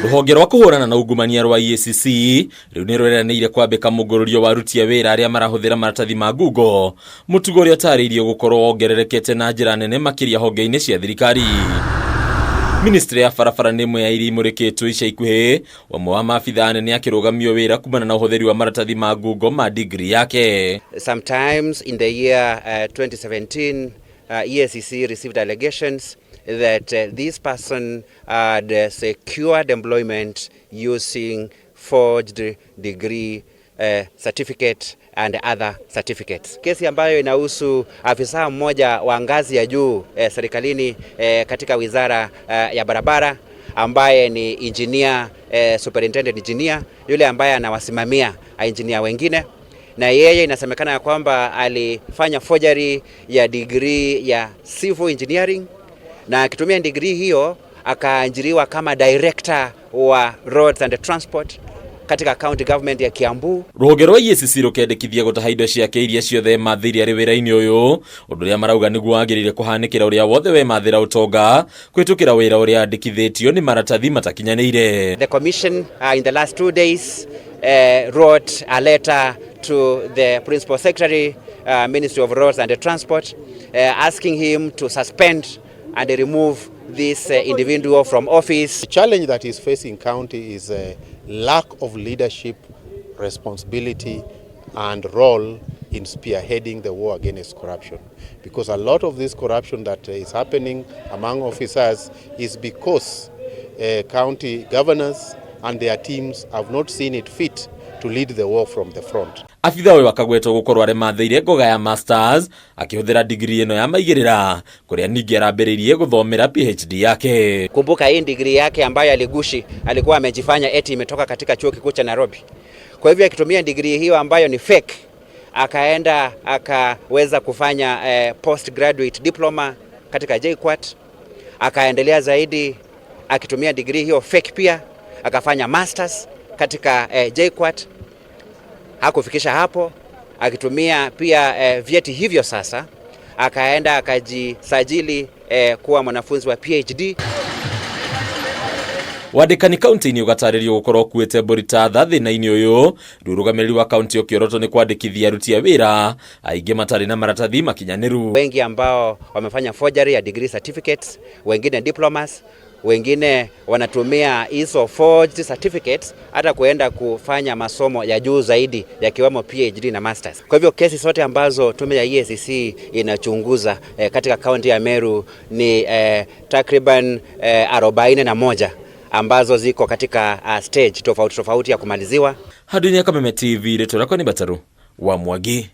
Rũhonge rwa kũhũrana na ungumania rwa EACC rĩu nĩ rweranĩire kwambĩka mũgũrũrio wa aruti a wĩra arĩa marahũthĩra maratathi ma ngungo, mũtugo ũrĩa ũtarĩirio gũkorwo wongererekete na njĩra nene makĩria honge-inĩ cia thirikari. Ministry ya barabara nĩ ĩmwe ya iria imũrĩkĩtwo ica ikuhĩ, ũmwe wa maabithaa anene akĩrũgamio wĩra kumana na ũhũthĩri wa maratathi ma ngungo ma degree yake. Sometimes in the year 2017, EACC received allegations that this person had secured employment using forged degree certificate and other certificates. Kesi ambayo inahusu afisa mmoja wa ngazi ya juu serikalini katika wizara ya barabara ambaye ni engineer, superintendent engineer, yule ambaye anawasimamia engineer wengine, na yeye inasemekana ya kwamba alifanya forgery ya degree ya civil engineering, na akitumia degree hiyo akaajiriwa kama director wa roads and transport katika county government ya Kiambu. Rũhonge rwa EACC rũkendekithia gũtaha indo ciake iria ciothe emathĩire arĩ wĩra-inĩ ũyũ, ũndũ ũrĩa marauga nĩguo wagĩrĩire kũhanĩkĩra ũrĩa wothe wemathĩra ũtonga kũhĩtũkĩra wĩra ũrĩa andĩkithĩtio nĩ maratathi matakinyanĩire. The commission in the last 2 days wrote a letter to the principal secretary, Ministry of Roads and Transport, asking him to suspend and remove this individual from office. The challenge that is facing county is a lack of leadership, responsibility and role in spearheading the war against corruption. Because a lot of this corruption that is happening among officers is because county governors and their teams have not seen it fit to lead the war from the front. Abitha ũyũ akagwetwo gũkorwo aremathĩire ngoga ya masters akĩhũthĩra digiri ĩno ya maigĩrĩra, kũrĩa ningĩ arambĩrĩirie gũthomera PhD yake. Kumbuka hii degree yake ambayo aligushi, alikuwa amejifanya eti imetoka katika Chuo Kikuu cha Nairobi. Kwa hivyo akitumia degree hiyo ambayo ni fake, akaenda akaweza kufanya postgraduate diploma katika JKUAT, akaendelea zaidi akitumia degree hiyo fake pia akafanya masters katika JKUAT. Hakufikisha hapo, akitumia pia vyeti hivyo sasa akaenda akajisajili kuwa mwanafunzi wa PhD. Wandĩkani kaunti-inĩ ũgatarĩrio gũkorwo ũkuĩte mbũri ta tha thĩna-inĩ ũyũ. Rĩu ũrũgamĩrĩri wa kaunti ũkĩorotwo nĩ kwandĩkithia aruti a wĩra aingĩ matarĩ na maratathi makinyanĩru. Wengi ambao wamefanya forgery ya degree certificates, wengine diplomas, wengine wanatumia hizo forged certificates hata kuenda kufanya masomo ya juu zaidi yakiwemo PhD na masters. Kwa hivyo kesi zote ambazo tume ya EACC inachunguza katika kaunti ya Meru ni takriban 41 ambazo ziko katika stage tofauti tofauti ya kumaliziwa. Handũ-inĩ ya Kameme TV, rĩtwa rĩakwa nĩ Bataru wa Mwangi.